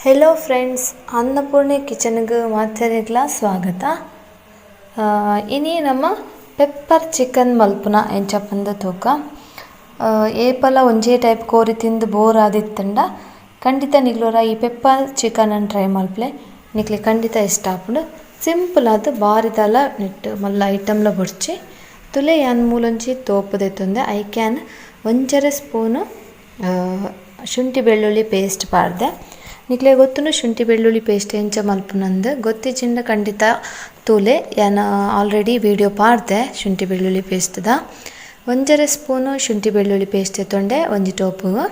Hello friends, Annapurni ಕಿಚನ್ಗೆ ಮಾತೆರೆಗ್ಲ ಸ್ವಾಗತ. ಇನಿ ನಮ್ಮ ಪೆಪ್ಪರ್ ಚಿಕನ್ ಮಲ್ಪುನ ಎಂಚಪಂದ ತೂಕ. ಏಪಲ ಒಂಜೇ ಟೈಪ್ ಕೋರಿ ತಿಂದು ಬೋರ್ ಆದಿತ್ತಂಡ ಖಂಡಿತ ನಿಗ್ಲೋರ ಈ ಪೆಪ್ಪರ್ ಚಿಕನ್ ಅನ್ನು ಟ್ರೈ ಮಲ್ಪಲೆ, ನಿಕ್ಲೆ ಖಂಡಿತ ಇಷ್ಟ ಆಪುಂಡು. ಸಿಂಪಲ್ ಆದ್ ಬಾರಿದಲ ನೆಟ್ ಮಲ್ಲ ಐಟಮ್ಲ ಬೊರ್ಚಿ. ತುಲೆ ಯಾನ್ ಮೂಲೊಂಜಿ ತೋಪು ದೆತ್ತೊಂದೆ I can ಒಂಜರೆ ಸ್ಪೂನು ಶುಂಠಿ ಬೆಳ್ಳುಳ್ಳಿ ಪೇಸ್ಟ್ ಪಾಡ್ದೆ. ನಿಕ್ಲೆ ಗೊತ್ತುಂಡು ಶುಂಠಿ ಬೆಳ್ಳುಳ್ಳಿ ಪೇಸ್ಟ್ ಎಂಚ ಮಲ್ಪುನಂದು ಗೊತ್ತಿಜಿಂಡ ಖಂಡಿತ ತೂಲೆ, ಯಾನ್ ಆಲ್ರೆಡಿ ವಿಡಿಯೋ ಪಾಡ್ದೆ ಶುಂಠಿ ಬೆಳ್ಳುಳ್ಳಿ ಪೇಸ್ಟ್ ದ. ಒಂಜರೆ ಸ್ಪೂನು ಶುಂಠಿ ಬೆಳ್ಳುಳ್ಳಿ ಪೇಸ್ಟ್ ಎತ್ತೊಂಡೆ ಒಂಜಿ ಟೋಪುಗು.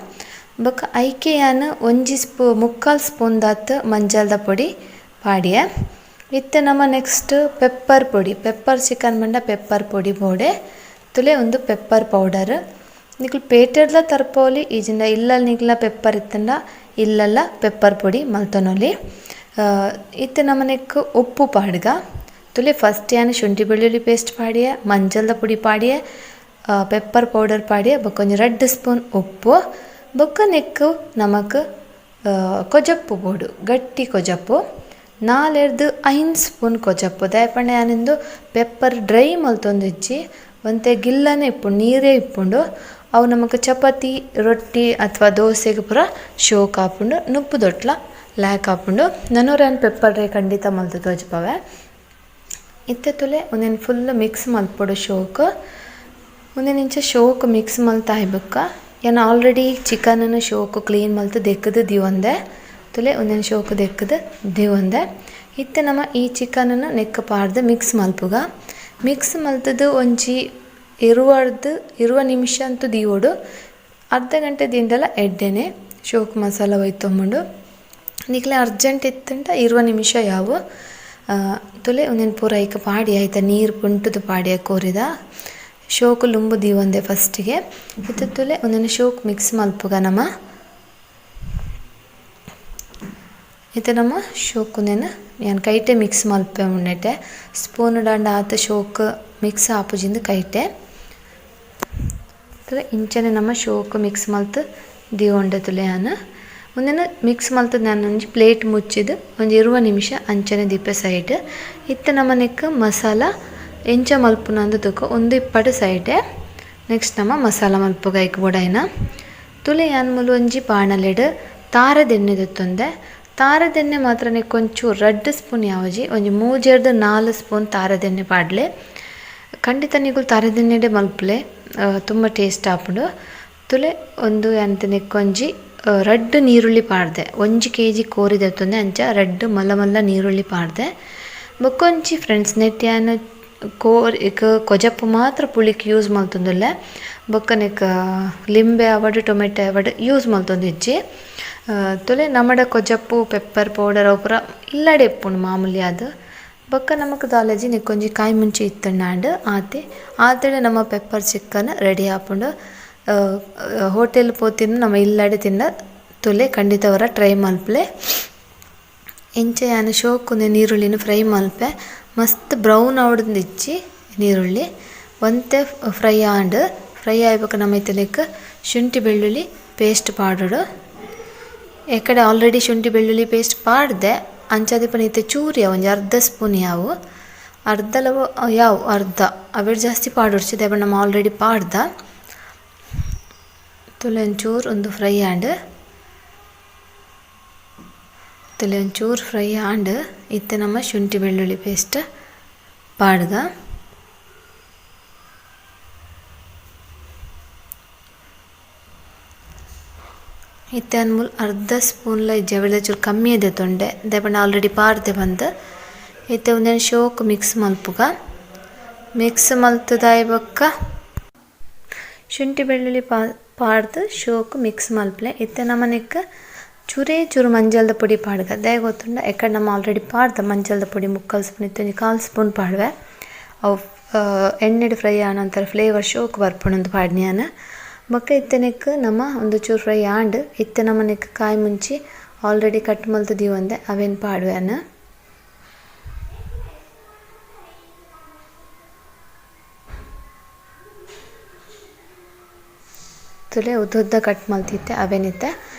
ಬೊಕ್ಕ ಐಕೆ ಯಾನ್ ಒಂಜಿ ಮುಕ್ಕಾಲ್ ಸ್ಪೂನ್ ದಾತ್ ಮಂಜಲ್ದ ಪೊಡಿ ಪಾಡಿಯೆ. ಇತ್ತೆ ನಮ್ಮ ನೆಕ್ಸ್ಟ್ ಪೆಪ್ಪರ್ ಪೊಡಿ, ಪೆಪ್ಪರ್ ಚಿಕನ್ ಮಂಡ ಪೆಪ್ಪರ್ ಪೊಡಿ ಬೋಡೆ ತುಲೆ ಒಂದು ಪೆಪ್ಪರ್ ಪೌಡರ್. ನಿಕ್ಲು ಪೇಟೆಡ್ಲ ತರ್ಪೋಲಿ ಈಜಿಂಡ ಇಲ್ಲಲ್ ನಿಕ್ಲ ಪೆಪ್ಪರ್ ಇತ್ತಂಡ ಇಲ್ಲಲ್ಲ ಪೆಪ್ಪರ್ ಪೊಡಿ ಮಲ್ತೊನೊಲಿ. ಇತ್ತೆ ನಮನೆಕ್ ಉಪ್ಪು ಪಾಡ್ಗ. ತುಲೆ ಫಸ್ಟ್ ಯಾನ್ ಶುಂಠಿ ಬೆಳ್ಳುಳ್ಳಿ ಪೇಸ್ಟ್ ಪಾಡಿಯೆ, ಮಂಜಲ್ದ ಪೊಡಿ ಪಾಡಿಯೆ, ಪೆಪ್ಪರ್ ಪೌಡರ್ ಪಾಡಿಯೆ, ಬೊಕ್ಕ ಒಂಜಿ 2 ಸ್ಪೂನ್ ಉಪ್ಪು. ಬೊಕ್ಕ ನೆಕ್ ನಮಕ್ ಕೊಜಪ್ಪು ಬೋಡು, ಗಟ್ಟಿ ಕೊಜಪ್ಪು 4 5 ಸ್ಪೂನ್ ಕೊಜಪ್ಪು. ದಾಯೆಪಂಡ ಯಾನಿಂದು ಪೆಪ್ಪರ್ ಡ್ರೈ ಮಲ್ತೊಂದಿಜ್ಜಿ, ಒಂತೆ ಗಿಲ್ಲನೆ ಇಪ್ಪುಂಡು, ನೀರೇ ಇಪ್ಪುಂಡು. ಅವು ನಮಕ್ ಚಪಾತಿ ರೊಟ್ಟಿ ಅಥವಾ ದೋಸೆಗೆ ಪೂರ ಶೋಕ್ ಆಪುಂಡು, ನುಪ್ಪು ದೊಟ್ಲ ಲ್ಯಾಕ್ ಆಪುಂಡು. ನನೊರ ಪೆಪ್ಪರ್ ಡ್ರೈ ಖಂಡಿತ ಮಲ್ತು ತೋಜ್ಪವೆ. ಇತ್ತೆ ತುಲೆ ಒಂದೇನು ಫುಲ್ ಮಿಕ್ಸ್ ಮಲ್ಪೊಡು ಶೋಕ್. ಒಂದೇನು ಇಂಚ ಶೋಕ್ ಮಿಕ್ಸ್ ಮಲ್ತಾಯ್ ಬೊಕ್ಕ ಯಾನ್ ಆಲ್ರೆಡಿ ಚಿಕನನ್ನು ಶೋಕ್ ಕ್ಲೀನ್ ಮಲ್ತು ದೆಕ್ಕದು ದಿವಂದೆ. ತುಲೆ ಒಂದೇನು ಶೋಕ್ ದೆಕ್ಕದು ದಿವಂದೆ. ಇತ್ತೆ ನಮ್ಮ ಈ ಚಿಕನನ್ನು ನೆಕ್ ಪಾಡ್ದು ಮಿಕ್ಸ್ ಮಲ್ಪುಗ. ಮಿಕ್ಸ್ ಮಲ್ತದು ಒಂಜಿ ಇರುವ ನಿಮಿಷ ಅಂತೂ ದೀವೊಡು, ಅರ್ಧ ಗಂಟೆ ದಿಂಡಲ ಎಡ್ಡೆನೆ ಶೋಕ್ ಮಸಾಲ ಒಯ್ತೊಂಬುಂಡು. ನಿಕ್ಲೆ ಅರ್ಜೆಂಟ್ ಇತ್ತಂಟ 20 ನಿಮಿಷ ಯಾವು. ತುಲೆ ಒಂದೇನು ಪೂರ ಐಕ ಪಾಡಿ ಆಯ್ತ ನೀರು ಪುಂಟುದು ಪಾಡಿಯ ಕೋರಿದ ಶೋಕು ಲುಂಬು ದೀವಂದೆ ಫಸ್ಟಿಗೆ. ಇತ್ತೆ ತುಲೆ ಒಂದೇನು ಶೋಕ್ ಮಿಕ್ಸ್ ಮಲ್ಪುಗ ನಮ್ಮ. ಇತ್ತೆ ನಮ್ಮ ಶೋಕುನೇನು ಯಾನ್ ಕೈಟೆ ಮಿಕ್ಸ್ ಮಲ್ಪೆ ಉಂಡೆಟೆ ಸ್ಪೂನ್ ದಾಂಡ ಆತ ಶೋಕ್ ಮಿಕ್ಸ್ ಆಪುಜಿಂದು ಕೈಟೆ. ತುಲೆ ಇಂಚನೆ ನಮ್ಮ ಶೋಕ್ ಮಿಕ್ಸ್ ಮಲ್ತು ದೀವೊಂಡೆ ತುಲೆ ಯಾನ್. ಒಂದೇನು ಮಿಕ್ಸ್ ಮಲ್ತು ನಾನು ಒಂಜಿ ಪ್ಲೇಟ್ ಮುಚ್ಚಿದು ಒಂಜಿ 20 ನಿಮಿಷ ಅಂಚನೆ ದೀಪೆ ಸೈಡ್. ಇತ್ತೆ ನಮ್ಮ ನೆಕ್ ಮಸಾಲ ಎಂಚ ಮಲ್ಪುನಂದು ತೂಕ ಒಂದು ಇಪ್ಪಡು ಸೈಡೆ. ನೆಕ್ಸ್ಟ್ ನಮ್ಮ ಮಸಾಲ ಮಲ್ಪುಗ ಐಕ್ ಬೋಡಾಯ್ನ. ತುಲೆ ಯಾನ್ ಮೂಲು ಒಂಜಿ ಬಾಣಲೆಡ್ ತಾರದೆಣ್ಣೆ ದೆತ್ತೊಂದೆ. ತಾರದೆಣ್ಣೆ ಮಾತ್ರ ನೆಕ್ ಒಂಚೂರು 2 ಸ್ಪೂನ್ ಯಾವಜಿ, ಒಂಜಿ 3 4 ಸ್ಪೂನ್ ತಾರದೆಣ್ಣೆ ಪಾಡ್ಲೆ. ಖಂಡಿತ ನಿಗುಲು ತಾರದೆಣ್ಣೆಡೆ ಮಲ್ಪುಲೆ, ತುಂಬ ಟೇಸ್ಟ್ ಆಪುಂಡು. ತುಲೆ ಒಂದು ಎಂತ ನೆಕ್ಕೊಂಜಿ 2 ನೀರುಳ್ಳಿ ಪಾಡ್ದೆ. 1 ಕೆ ಜಿ ಕೋರಿ ದೆತ್ತೊಂದೆ ಅಂಚ 2 ಮಲ್ಲ ಮಲ್ಲ ನೀರುಳ್ಳಿ ಪಾಡ್ದೆ. ಬೊಕ್ಕೊಂಜಿ ಫ್ರೆಂಡ್ಸ್ ನೆಟ್ ಯಾನ್ ಕೋರಿ ಕೊಜಪ್ಪು ಮಾತ್ರ ಪುಳಿಕ್ ಯೂಸ್ ಮಲ್ತೊಂದುಲ್ಲೆ. ಬೊಕ್ಕ ನೆಕ್ ಲಿಂಬೆ ಆವಡ್ ಟೊಮೆಟೊ ಆವಡ್ ಯೂಸ್ ಮಲ್ತೊಂದಿಜ್ಜಿ. ತುಲೆ ನಮಡ ಕೊಜಪ್ಪು ಪೆಪ್ಪರ್ ಪೌಡರ್ ಅವು ಪೂರ ಇಲ್ಲಡೆ ಇಪ್ಪುಂಡು ಮಾಮೂಲಿ ಆದ್. ಬೊಕ್ಕ ನಮಕ್ ದಾಲಜಿ ನೆಕ್ಕೊಂಜಿ ಕಾಯಿ ಮುಂಚಿ ಇತ್ತಂಡ ಆತೆ ಆತೆಡೆ ನಮ್ಮ pepper chicken ready ಆಪುಂಡು. ಹೋಟೆಲ್ ಪೋತಿನ ನಮ್ಮ ಇಲ್ಲಡೆ ತಿನ್ನ ತುಲೆ ಖಂಡಿತವರ ಟ್ರೈ ಮಲ್ಪಲೆ. ಇಂಚ ಯಾನ್ ಶೋಕುಂದೆ ನೀರುಳ್ಳಿನ ಫ್ರೈ ಮಲ್ಪೆ. ಮಸ್ತ್ ಬ್ರೌನ್ ಆವಡ್ದಿಜ್ಜಿ ನೀರುಳ್ಳಿ ಒಂತೆ ಫ್ರೈ ಆಂಡ್. ಫ್ರೈ ಆಯ್ಬೊಕ್ಕ ನಮ್ಮ ಇತ್ತಲೆಕ್ ಶುಂಠಿ ಬೆಳ್ಳುಳ್ಳಿ ಪೇಸ್ಟ್ ಪಾಡೊಡು. ಎಕಡೆ ಆಲ್ರೆಡಿ ಶುಂಠಿ ಬೆಳ್ಳುಳ್ಳಿ ಪೇಸ್ಟ್ ಪಾಡ್ದೆ. ಅಂಚಾದಿಪ್ಪನ ಇತ್ತೆ ಚೂರಿ ಒಂಜಿ ಅರ್ಧ ಸ್ಪೂನ್ ಯಾವು, ಅರ್ಧಲವ ಯಾವು ಅರ್ಧ ಅವೆಡ್ ಜಾಸ್ತಿ ಪಾಡೊಡ್ಚಿ ದಾಯೆ ಪಂಡ ನಮ್ಮ ಆಲ್ರೆಡಿ ಪಾಡ್ದ. ತುಲೆ ಒಂಚೂರು ಒಂದು ಫ್ರೈ ಆಂಡ್. ತುಲೆ ಒಂಚೂರು ಫ್ರೈ ಆಂಡ್ ಇತ್ತೆ ನಮ್ಮ ಶುಂಠಿ ಬೆಳ್ಳುಳ್ಳಿ ಪೇಸ್ಟ್ ಪಾಡ್ದ. ಇತ್ತೆ ಅನ್ಮೂಲ್ ಅರ್ಧ ಸ್ಪೂನ್ಲ ಇಜ್ಜಿ, ಚೂರು ಕಮ್ಮಿ ಇದೆ ತೊಂಡೆ ದಾಯೆ ಪಂಡ ಆಲ್ರೆಡಿ ಪಾಡ್ದೆ ಬಂದು. ಇತ್ತೆ ಒಂದೇನು ಶೋಕ್ ಮಿಕ್ಸ್ ಮಲ್ಪುಗ. ಮಿಕ್ಸ್ ಮಲ್ತದಾಯ್ ಬೊಕ್ಕ ಶುಂಠಿ ಬೆಳ್ಳುಳ್ಳಿ ಪಾಡ್ದು ಶೋಕ್ ಮಿಕ್ಸ್ ಮಲ್ಪಲೆ. ಇತ್ತೆ ನಮನೆಕ್ ಚೂರೇ ಚೂರು ಮಂಜಲ್ದ ಪೊಡಿ ಪಾಡ್ಗ. ದಾಯೆ ಗೊತ್ತುಂಡ ಎಕಡೆ ನಮ್ಮ ಆಲ್ರೆಡಿ ಪಾಡ್ದ ಮಂಜಲ್ದ ಪೊಡಿ 3/4 ಸ್ಪೂನ್ ಇತ್ತೆ ಒಂಜಿ 1/4 ಸ್ಪೂನ್ ಪಾಡ್ವೆ. ಅವು ಎಣ್ಣೆಡ್ ಫ್ರೈ ಆನಂತರ ಫ್ಲೇವರ್ ಶೋಕ್ ಬರ್ಪುಂಡು ಪಾಡ್ನಿಯಾನ. ಬೊಕ್ಕ ಇತ್ತೆನೆಕ್ ನಮ್ಮ ಒಂದು ಚೂರು ಫ್ರೈ ಆಂಡ್. ಇತ್ತೆ ನಮನೆಕ್ ಕಾಯಿ ಮುಂಚಿ ಆಲ್ರೆಡಿ ಕಟ್ ಮಲ್ತು ದೀವಂದೆ ಅವೇನು ಪಾಡ್ವೆನ. ತುಲೆ ಉದ್ದ ಉದ್ದ ಕಟ್ ಮಲ್ತಿತ್ತೆ ಅವೇನಿತ್ತೆ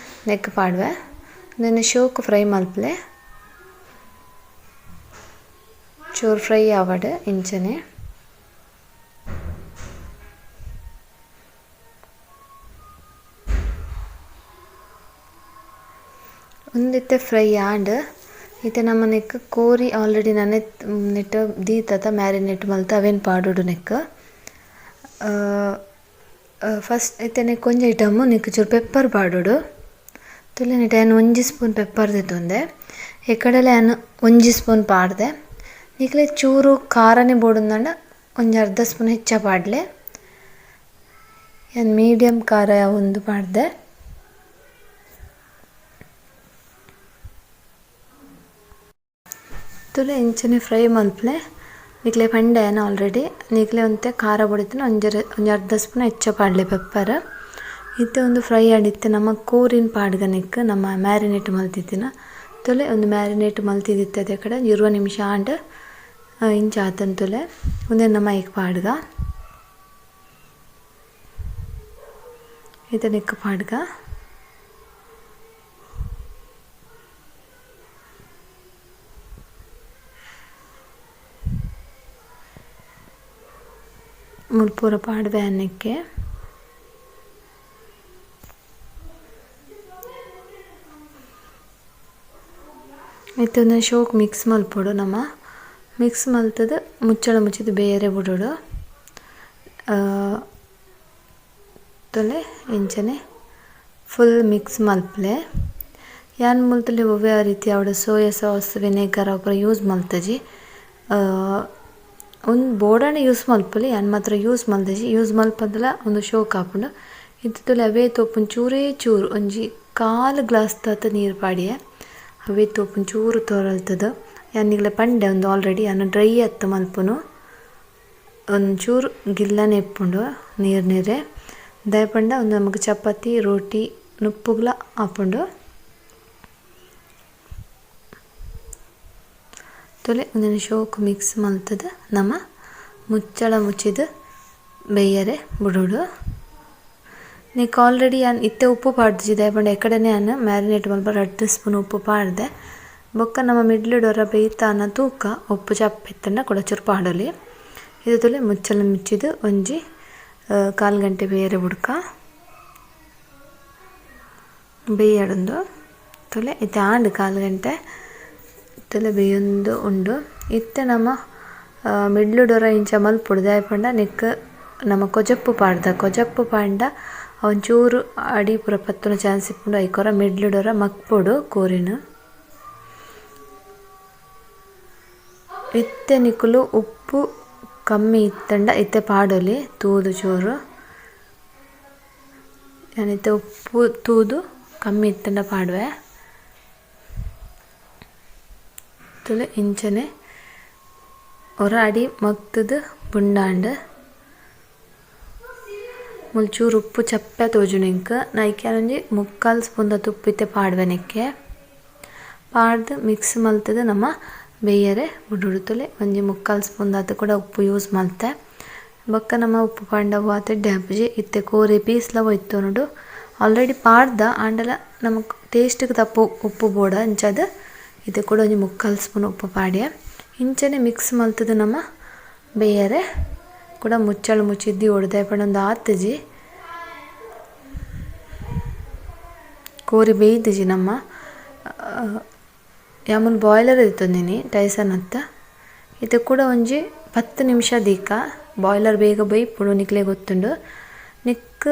ನೆಕ್ ಪಾಡ್ವೆ. ಉಂದೆನ್ ಶೋಕು ಫ್ರೈ ಮಲ್ಪುಲೆ ಚೂರು ಫ್ರೈ ಆವಡ್ ಇಂಚನೆ. ಉಂದಿತ್ತೆ ಫ್ರೈ ಆಂಡ್. ಇತ್ತೆ ನಮ ನೆಕ್ಕ್ ಕೋರಿ ಆಲ್ರೆಡಿ ನನೆತ್ ನೆಟ್ಟ್ ದೀತತ ಮ್ಯಾರಿನೇಟ್ ಮಲ್ತ್ ಅವೆನ್ ಪಾಡೊಡು ನೆಕ್ಕ್. ಫಸ್ಟ್ ಇತ್ತೆ ನೆಕ್ಕ್ ಒಂಜಿ ಐಟಮ್ ನೆಕ್ಕ್ ಚೂರು ಪೆಪ್ಪರ್ ಪಾಡೊಡು. ತೂಲೆ ನೆಟ್ ಯಾನ್ ಒಂಜಿ ಸ್ಪೂನ್ ಪೆಪ್ಪರ್ ದೆತೊಂದೆ. ಎಕಡೆಲ ಯಾನ್ ಒಂಜಿ ಸ್ಪೂನ್ ಪಾಡ್ದೆ. ನಿಕ್ಲೆ ಚೂರು ಖಾರನೆ ಬೋಡುಂದಾಂಡ ಒಂಜಿ ಅರ್ಧ ಸ್ಪೂನ್ ಹೆಚ್ಚ ಪಾಡ್ಲೆ. ಯಾನ್ ಮೀಡಿಯಮ್ ಖಾರ ಯಾವೊಂದು ಪಾಡ್ದೆ. ತೂಲೆ ಇಂಚನೆ ಫ್ರೈ ಮಲ್ಪುಲೆ. ನಿಕ್ಲೆ ಪಂಡೆ ಯಾನ್ ಆಲ್ರೆಡಿ ನಿಕ್ಲೆ ಒಂತೆ ಖಾರ ಬೋಡಿತ್ತುಂಡ ಒಂಜರೆ ಒಂಜಿ ಅರ್ಧ ಸ್ಪೂನ್ ಹೆಚ್ಚ ಪಾಡ್ಲೆ ಪೆಪ್ಪರ್. ಇತ್ತೆ ಉಂದು ಫ್ರೈ ಆಂಡ್ ಇತ್ತೆ ನಮ ಕೋರಿನ್ ಪಾಡ್ಗ ನೆಕ್ಕ್ ನಮ ಮ್ಯಾರಿನೇಟ್ ಮಲ್ತಿತ್ತಿನ ತೂಲೆ ಉಂದು ಮ್ಯಾರಿನೇಟ್ ಮಲ್ತಿದಿತ್ತೆ ಅತೆ ಕಡೆ 20 ನಿಮಿಷ ಆಂಡ್ ಇಂಚ ಆತುಂಡು ತೂಲೆ ಉಂದೆನ್ ನಮ ಐಕ್ ಪಾಡ್ಗ. ಇತ್ತೆ ನೆಕ್ಕ್ ಪಾಡ್ಗ. ಮೂಲು ಪೂರ ಪಾಡ್ವೆ ನೆಕ್ಕ್. ಇತ್ತೆ ಉಂದೆನ್ ಶೋಕು ಮಿಕ್ಸ್ ಮಲ್ಪೊಡು ನಮ. ಮಿಕ್ಸ್ ಮಲ್ತ್‌ದ್ ಮುಚ್ಚಳ ಮುಚ್ಚಿದ್ ಬೇಯರೆ ಬುಡೊಡು. ತೂಲೆ ಇಂಚನೆ ಫುಲ್ ಮಿಕ್ಸ್ ಮಲ್ಪುಲೆ. ಯಾನ್ ಮುಲ್ತುಲಿ ಒವ್ವೆ ರೀತಿ ಆವಡ್ soya sauce vinegar ಅವು ಪೂರ ಯೂಸ್ ಮಲ್ತ್‌ಜಿ. ಉಂದು ಬೋಡಾಂಡ ಯೂಸ್ ಮಲ್ಪೊಲಿ ಯಾನ್ ಮಾತ್ರ ಯೂಸ್ ಮಲ್ತ್‌ಜಿ ಯೂಸ್ ಮಲ್ಪಂದಲ ಉಂದು ಶೋಕು ಆಪುಂಡು. ಇತ್ತೆ ತೂಲೆ ಅವೇ ತೋಪುನ ಚೂರೇ ಚೂರು ಒಂಜಿ ಕಾಲ್ ಗ್ಲಾಸ್ ದಾತ್ ನೀರ್ ಪಾಡಿಯೆ. ಅವೇ ತೋಪುನ ಚೂರು ತೋರಲ್ತುದು. ಯಾನ್ ನಿಕ್ಲೆ ಪಂಡೆ ಉಂದು ಆಲ್ರೆಡಿ ಯಾನ್ ಡ್ರೈ ಅತ್ತ್ ಮಲ್ಪುನು. ಒಂಚೂರು ಗಿಲ್ಲನೆ ಇಪ್ಪುಂಡು ನೀರ್ ನೀರೆ. ದಾಯೆ ಪಂಡ ಉಂದು ನಮಕ್ ಚಪಾತಿ ರೋಟಿ ನುಪ್ಪುಗ್ಲ ಆಪುಂಡು. ತೂಲೆ ಉಂದೆನ್ ಶೋಕು ಮಿಕ್ಸ್ ಮಲ್ತ್‌ದ್ ನಮ ಮುಚ್ಚಳ ಮುಚ್ಚಿದ್ ಬೇಯರೆ ಬುಡೊಡು. ನೆಕ್ಕ್ ಆಲ್ರೆಡಿ ಯಾನ್ ಇತ್ತೆ ಉಪ್ಪು ಪಾಡ್ದಿಜಿ ದಾಯೆ ಪಂಡ ಎಕಡೆನೆ ಯಾನ್ ಮ್ಯಾರಿನೇಟ್ ಮಲ್ಪರೆ ರಡ್ಡ್ ಸ್ಪೂನ್ ಉಪ್ಪು ಪಾಡ್ದೆ. ಬೊಕ್ಕ ನಮ ಮಿಡ್ಲ್ ಡ್ ಒರ ಬೇಯ್ತಾನ ತೂಕ ಉಪ್ಪು ಚಪ್ಪೆ ಇತ್ತ್ಂಡ ಕುಡ ಚೂರು ಪಾಡೊಲಿ. ಇತ್ತೆ ತೂಲೆ ಮುಚ್ಚಳ ಮುಚ್ಚಿದ್ ಒಂಜಿ ಕಾಲ್ ಗಂಟೆ ಬೇಯರೆ ಬುಡ್ಕ. ಬೇಯಡ್ ಉಂದು ತೂಲೆ ಇತ್ತೆ ಆಂಡ್ ಕಾಲ್ ಗಂಟೆ. ತೂಲೆ ಬೇಯೊಂದು ಉಂಡು. ಇತ್ತೆ ನಮ ಮಿಡ್ಲ್ ಡ್ ಒರ ಇಂಚ ಮಲ್ಪೊಡು ದಾಯೆ ಪಂಡ ನೆಕ್ಕ್ ನಮ ಕೊಜಪು ಪಾಡ್ದ ಕೊಜಪು ಪಾಂಡ ಒಂಚೂರು ಅಡಿ ಪೂರ ಪತ್ತುನ ಚಾನ್ಸ್ ಇಪ್ಪುಂಡು ಐಕ್ ಒರ ಮಿಡ್ಲ್ ಡ್ ಒರ ಮಗ್ಪೊಡು ಕೋರಿನ್. ಇತ್ತೆ ನಿಕುಲು ಉಪ್ಪು ಕಮ್ಮಿ ಇತ್ತುಂಡ ಇತ್ತೆ ಪಾಡೊಲಿ ತೂದು ಚೂರು. ಯಾನ್ ಇತ್ತೆ ಉಪ್ಪು ತೂದು ಕಮ್ಮಿ ಇತ್ತುಂಡ ಪಾಡುವೆ. ತೂಲೆ ಇಂಚನೆ ಒರ ಅಡಿ ಮಗ್ತುದು ಬುಂಡಾಂಡ್. ಮೂಲು ಚೂರು ಉಪ್ಪು ಚಪ್ಪೆ ತೋಜುಂಡು ಎಂಕ್. ಐಕ್ ಯಾನ್ ಒಂಜಿ ಮುಕ್ಕಾಲ್ ಸ್ಪೂನ್ ದಾತ್ ಉಪ್ಪು ಇತ್ತೆ ಪಾಡುವೆ ನೆಕ್ಕೆ. ಪಾಡ್ದ್ ಮಿಕ್ಸ್ ಮಲ್ತ್‌ದ್ ನಮ ಬೇಯರೆ ಬುಡೊಡು. ತೂಲೆ ಒಂಜಿ ಮುಕ್ಕಾಲ್ ಸ್ಪೂನ್ ದಾತ್ ಕೂಡ ಉಪ್ಪು ಯೂಸ್ ಮಲ್ತೆ. ಬೊಕ್ಕ ನಮ ಉಪ್ಪು ಪಾಡ್ಂಡ ಅವು ಆತ್ ಎಡ್ಡೆ ಆಪುಜಿ. ಇತ್ತೆ ಕೋರಿ ಪೀಸ್ ಲ ಒಯ್ತೊನೊಡು. ಆಲ್ರೆಡಿ ಪಾಡ್ದ ಆಂಡಲ ನಮಕ್ ಟೇಸ್ಟ್ ಗ್ ತಪ್ಪು ಉಪ್ಪು ಬೋಡ ಅಂಚಾದ್ ಇತ್ತೆ ಕುಡ ಒಂಜಿ ಮುಕ್ಕಾಲ್ ಸ್ಪೂನ್ ಉಪ್ಪು ಪಾಡ್ಯೆ. ಇಂಚನೆ ಮಿಕ್ಸ್ ಮಲ್ತ್‌ದ್ ನಮ ಬೇಯರೆ ಕುಡ ಮುಚ್ಚಳ ಮುಚ್ಚಿದ್ ದೀವೊಡು ದಾಯೆ ಪಂಡ ಉಂದು ಆತುಜಿ. ಕೋರಿ ಬೇಯ್ದಿಜಿ ನಮ್ಮ. ಯಾನ್ ಮೂಲು ಬಾಯ್ಲರ್ ದೆತೊಂದಿನಿ ಟೈಸನ್ ಅತ್ತ್. ಇತ್ತೆ ಕುಡ ಒಂಜಿ 10 ನಿಮಿಷ ದೀಕ ಬಾಯ್ಲರ್ ಬೇಗ ಬೇಯ್ಪುಂಡು ನಿಕ್ಲೆಗ್ ಗೊತ್ತುಂಡು. ನೆಕ್ಕ್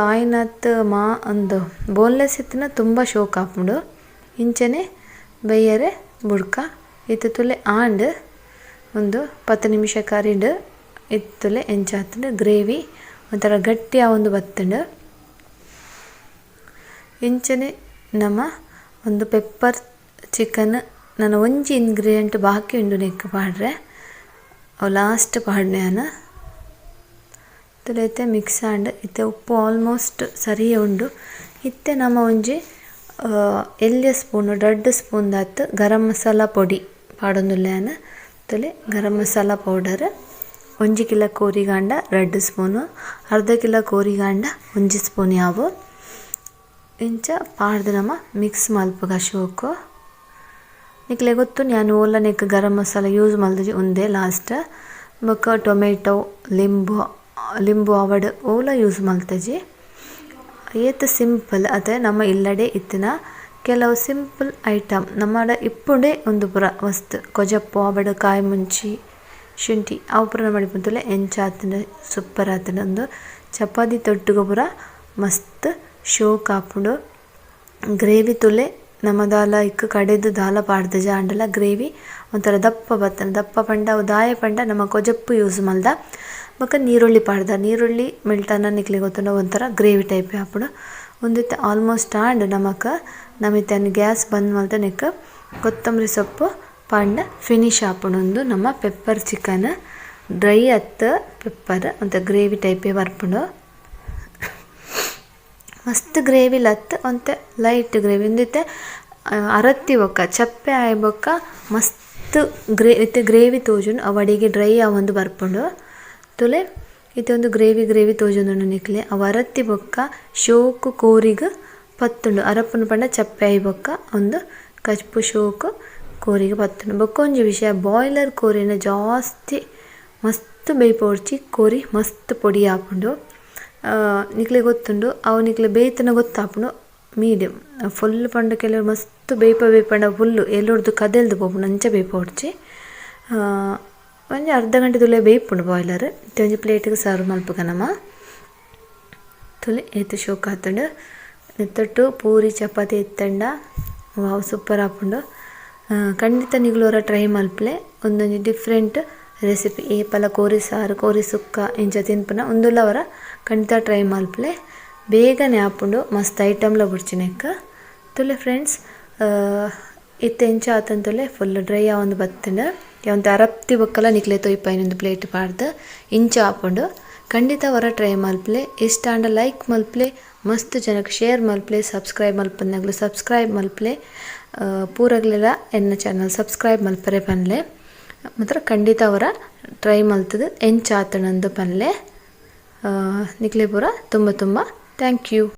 ಆಯಿನಾತ್ ಮಾ ಉಂದು ಬೋನ್ಲೆಸ್ ಇತ್ತ್ಂಡ ತುಂಬ ಶೋಕು ಆಪುಂಡು. ಇಂಚನೆ ಬೇಯರೆ ಬುಡ್ಕ. ಇತ್ತೆ ತೂಲೆ ಆಂಡ್ ಉಂದು 10 ನಿಮಿಷ ಕರಿಂಡ್. ಇತ್ತೆ ತೂಲೆ ಎಂಚ ಆತ್ಂಡ್ ಗ್ರೇವಿ ಒಂಥರ ಗಟ್ಟಿ ಆವೊಂದು ಬತ್ತ್ಂಡ್. ಇಂಚನೆ ನಮ ಉಂದು ಪೆಪ್ಪರ್ ಚಿಕನ್ ನನ ಒಂಜಿ ಇಂಗ್ರೀಡಿಯೆಂಟ್ ಬಾಕಿ ಉಂಡು ನೆಕ್ಕ್ ಪಾಡ್ರೆ ಅವು ಲಾಸ್ಟ್ ಪಾಡ್ನೆ ಯಾನ್. ತೂಲೆ ಇತ್ತೆ ಮಿಕ್ಸ್ ಆಂಡ್. ಇತ್ತೆ ಉಪ್ಪು ಆಲ್ಮೋಸ್ಟ್ ಸರಿಯೇ ಉಂಡು. ಇತ್ತೆ ನಮ ಒಂಜಿ ಎಲ್ಯ ಸ್ಪೂನ್ ರಡ್ಡ್ ಸ್ಪೂನ್ ದಾತ್ ಗರಂ ಮಸಾಲ ಪೊಡಿ ಪಾಡೊಂದುಲ್ಲೆ ಯಾನ್. ತೂಲೆ ಗರಂ ಮಸಾಲ ಪೌಡರ್ ಒಂಜಿ ಕಿಲೋ ಕೋರಿಗಾಂಡ 2 ಸ್ಪೂನ್, ಅರ್ಧ ಕಿಲೋ ಕೋರಿಗಾಂಡ 1 ಸ್ಪೂನ್ ಯಾವು. ಇಂಚ ಪಾಡ್ದ್ ನಮ ಮಿಕ್ಸ್ ಮಲ್ಪುಗ ಶೋಕು. ನಿಕ್ಲೆ ಗೊತ್ತು ಯಾನ್ ಓಲ ನೆಕ್ಕ್ ಗರಂ ಮಸಾಲ ಯೂಸ್ ಮಲ್ದಿಜಿ, ಉಂದೇ ಲಾಸ್ಟ್. ಬೊಕ್ಕ ಟೊಮೆಟೊ, ಲಿಂಬು, ಲಿಂಬು ಆವಡ್ ಓಲ ಯೂಸ್ ಮಲ್ತಿಜಿ. ಏತ್ ಸಿಂಪಲ್ ಅತೆ? ನಮ್ಮ ಇಲ್ಲಡೆ ಇತ್ತಿನ ಕೆಲವು ಸಿಂಪಲ್ ಐಟಮ್ ನಮ್ಮಡ ಇಪ್ಪುಂಡೆ ಉಂದು ಪೂರ ವಸ್ತು. ಕೊಜಪು ಆವಡ್, ಕಾಯಿ ಮುಂಚಿ, ಶುಂಠಿ ಅವು ಪೂರ ನಮ್ಮಡ ಇಪ್ಪುಂತುಲೆ. ಎಂಚ ಆತ್ಂಡ್? ಸೂಪರ್ ಆತ್ಂಡ್. ಉಂದು ಚಪಾತಿ ತೊಟ್ಟುಗು ಪೂರ ಮಸ್ತ್ ಶೋಕ್ ಆಪುಂಡು. ಗ್ರೇವಿ ತೂಲೆ, ನಮ ದಾಲ ಇಕ್ ಕಡೆದ್ ದಾಲ ಪಾಡ್ದಿಜ, ಆಂಡಲ ಗ್ರೇವಿ ಒಂಥರ ದಪ್ಪ ಬತ್ತ್ಂಡ್. ದಪ್ಪ ಪಂಡ ಅವು ದಾಯೆ ಪಂಡ ನಮ ಕೊಜಪು ಯೂಸ್ ಮಲ್ದ ಬೊಕ ನೀರುಳ್ಳಿ ಪಾಡ್ದ. ನೀರುಳ್ಳಿ ಮೆಲ್ಟನ ನಿಕ್ಲೆಗ್ ಗೊತ್ತುಂಡು, ಒಂಥರ ಗ್ರೇವಿ ಟೈಪ್ ಆಪುಂಡು. ಉಂದು ಇತ್ತೆ ಆಲ್ಮೋಸ್ಟ್ ಆಂಡ್. ನಮಕ್ ನಮ ಇತ್ತೆ ಗ್ಯಾಸ್ ಬಂದ್ ಮಲ್ತ್ ನೆಕ್ಕ್ ಕೊತ್ತಂಬರಿ ಸೊಪ್ಪು ಪಾಡ್ಂಡ ಫಿನಿಶ್ ಆಪುಂಡು. ಉಂದು ನಮ್ಮ pepper chicken. Dry ಅತ್ತ್ ಪೆಪ್ಪರ್, ಒಂತೆ ಗ್ರೇವಿ ಟೈಪೇ ಬರ್ಪುಂಡು. ಮಸ್ತ್ ಗ್ರೇವಿಲ ಅತ್ತ್, ಒಂತೆ ಲೈಟ್ ಗ್ರೇವಿ. ಉಂದು ಇತ್ತೆ ಅರತ್ತಿ ಬೊಕ್ಕ, ಚಪ್ಪೆ ಆಯಿ ಬೊಕ್ಕ ಮಸ್ತ್ ಇತ್ತೆ ಗ್ರೇವಿ ತೋಜುಂಡು. ಅವು ಅಡಿಗೆ ಡ್ರೈ ಆವೊಂದು ಬರ್ಪುಂಡು. ತೂಲೆ, ಇತ್ತೆ ಒಂದು ಗ್ರೇವಿ ಗ್ರೇವಿ ತೋಜೊಂದುಂಡು ನಿಕ್ಲೆ. ಅವು ಅರತ್ತಿ ಬೊಕ್ಕ ಶೋಕು ಕೋರಿಗ್ ಪತ್ತುಂಡು. ಅರಪುನು ಪಂಡ ಚಪ್ಪೆ ಆಯಿ ಬೊಕ್ಕ ಉಂದು ಕಜ್ಪು ಶೋಕು ಕೋರಿಗ್ ಪತ್ತುಂಡು. ಬೊಕ್ಕ ಒಂಜಿ ವಿಷಯ, ಬಾಯ್ಲರ್ ಕೋರಿನ ಜಾಸ್ತಿ ಮಸ್ತ್ ಬೇಯ್ಪೊಡ್ಚಿ, ಕೋರಿ ಮಸ್ತ್ ಪೊಡಿ ಆಪುಂಡು. ನಿಕ್ಲೆ ಗೊತ್ತುಂಡು, ಅವು ನಿಕ್ಲೆ ಬೇಯ್ತುಂಡ ಗೊತ್ತಾಪುಂಡು. ಮೀಡಿಯಮ್ ಫುಲ್ ಪಂಡ ಕೆಲವು ಮಸ್ತ್ ಬೇಯ್ಪ ಬೇಯ್ಪಂಡ ಫುಲ್ಲು ಎಲುರ್ದು ಕದೆಲ್ದು ಪೋಪುಂಡು, ಅಂಚ ಬೇಯ್ಪೊಡ್ಚಿ. ಒಂಜಿ ಅರ್ಧ ಗಂಟೆ ದುಲಯಿ ಬೇಯ್ಪುಂಡು ಬಾಯ್ಲರ್. ಇತ್ತೆ ಒಂಜಿ ಪ್ಲೇಟ್ಗ್ ಸರ್ವ್ ಮಲ್ಪುಗ ನಮ. ತೂಲೆ, ಏತ್ ಶೋಕ್ ಆತುಂಡು. ನೆತ್ತೊಟ್ಟು ಪೂರಿ, ಚಪಾತಿ ಇತ್ತಂಡ ವಾವ್, ಸೂಪರ್ ಆಪುಂಡು. ಖಂಡಿತ ನಿಗುಲು ಒರ ಟ್ರೈ ಮಲ್ಪುಲೆ. ಉಂದೊಂಜಿ ಡಿಫ್ರೆಂಟ್ ರೆಸಿಪಿ. ಏಪಲ ಕೋರಿ ಸಾರು, ಕೋರಿ ಸುಕ್ಕ ಇಂಚ ತಿನ್ಪುನ, ಉಂದುಲ ಒರ ಖಂಡಿತ ಟ್ರೈ ಮಲ್ಪುಲೆ. ಬೇಗನೆ ಆಪುಂಡು, ಮಸ್ತ್ ಐಟಮ್ಲ ಬೊಡ್ಚಿ ನೆಕ್ಕ್. ತೂಲೆ ಫ್ರೆಂಡ್ಸ್, ಇತ್ತೆ ಎಂಚ ಆತುಂಡು ತೂಲೆ. ಫುಲ್ ಡ್ರೈ ಆವೊಂದು ಬತ್ತ್ಂಡ್. ಒಂತೆ ಅರಪ್ತಿ ಬೊಕ್ಕಲ ನಿಕ್ಲೆ ತೊಯ್ಪಾಯಿನ ಒಂದು ಪ್ಲೇಟ್ ಪಾಡ್ದ್ ಇಂಚ ಆಪುಂಡು. ಖಂಡಿತ ಒರ ಟ್ರೈ ಮಲ್ಪುಲೆ. ಇಷ್ಟ ಆಂಡ ಲೈಕ್ ಮಲ್ಪುಲೆ, ಮಸ್ತ್ ಜನಕ್ ಶೇರ್ ಮಲ್ಪುಲೆ. ಸಬ್ಸ್ಕ್ರೈಬ್ ಮಲ್ಪಂದಿನಕುಲು ಸಬ್ಸ್ಕ್ರೈಬ್ ಮಲ್ಪುಲೆ. ಪೂರಗ್ಲೆಲ ಎನ್ನ ಚಾನಲ್ ಸಬ್ಸ್ಕ್ರೈಬ್ ಮಲ್ಪರೆ ಪನ್ಲೆ. ಮಾತ್ರ ಖಂಡಿತ ಒರ ಟ್ರೈ ಮಲ್ತುದು ಎಂಚ ಆತುಂಡು ಪನ್ಲೆ. ನಿಕ್ಲೆ ಪೂರ ತುಂಬ ತುಂಬ thank you.